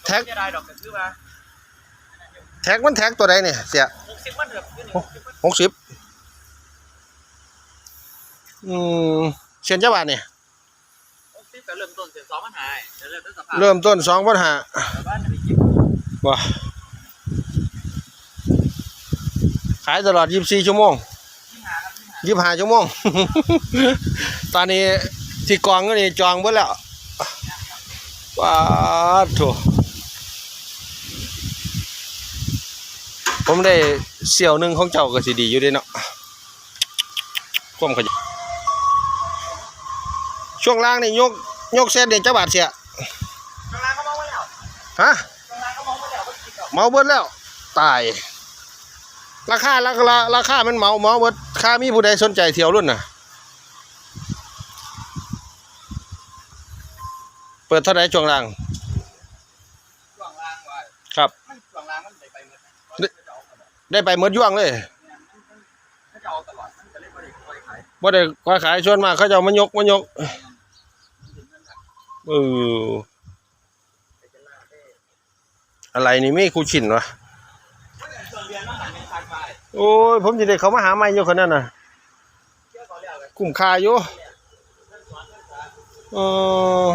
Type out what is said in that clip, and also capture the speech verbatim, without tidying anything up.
แท็ก แท็กมันแท็กตัวใดเนี่ยเสีย หกสิบ มันเถอะ หกสิบ อืม เส้นจักบาทเนี่ย หกสิบ ก็เริ่มต้นเส้นสองพันห้า เดี๋ยวเริ่มต้นสภาพ เริ่มต้นสองพันห้า แต่ว่าจะไปกิน ว้า ขายตลอดยี่สิบสี่ชั่วโมง ยี่สิบห้าครับ ยี่สิบห้า ยี่สิบห้าชั่วโมง ตอนนี้ที่กองอยู่นี่จองเบิดแล้ว ป๊าดโถ ผมได้เสี่ยวหนึ่งของเจ้าก็สิดีอยู่เด้เนาะ ความขยัน ช่วงล่างนี่ยก ยกเซตนี่จักบาทเสีย ฮะ เหมาเบิดแล้ว ตาย ราคา ราคา ราคามันเหมา เหมาเบิด ค่ามีผู้ใดสนใจเที่ยวรุ่นน่ะ เปิดเท่าไหร่ช่วงล่าง ช่วงล่างว่า ครับ มันช่วงล่างมันได้ไปหมดนะ ได้ ได้ไปหมดย่วงเลย เขาจะเอาตลอด มันจะเล่นบ่ได้ค่อยขาย บ่ได้ค่อยขาย ส่วนมากเขาจะเอามายก มายก เออ อะไรนี่มีคู่ชิ้นวะ โอ้ย ผมจะได้เขามาหาใหม่อยู่คนนั้นน่ะ คุ้มค่าอยู่ เออ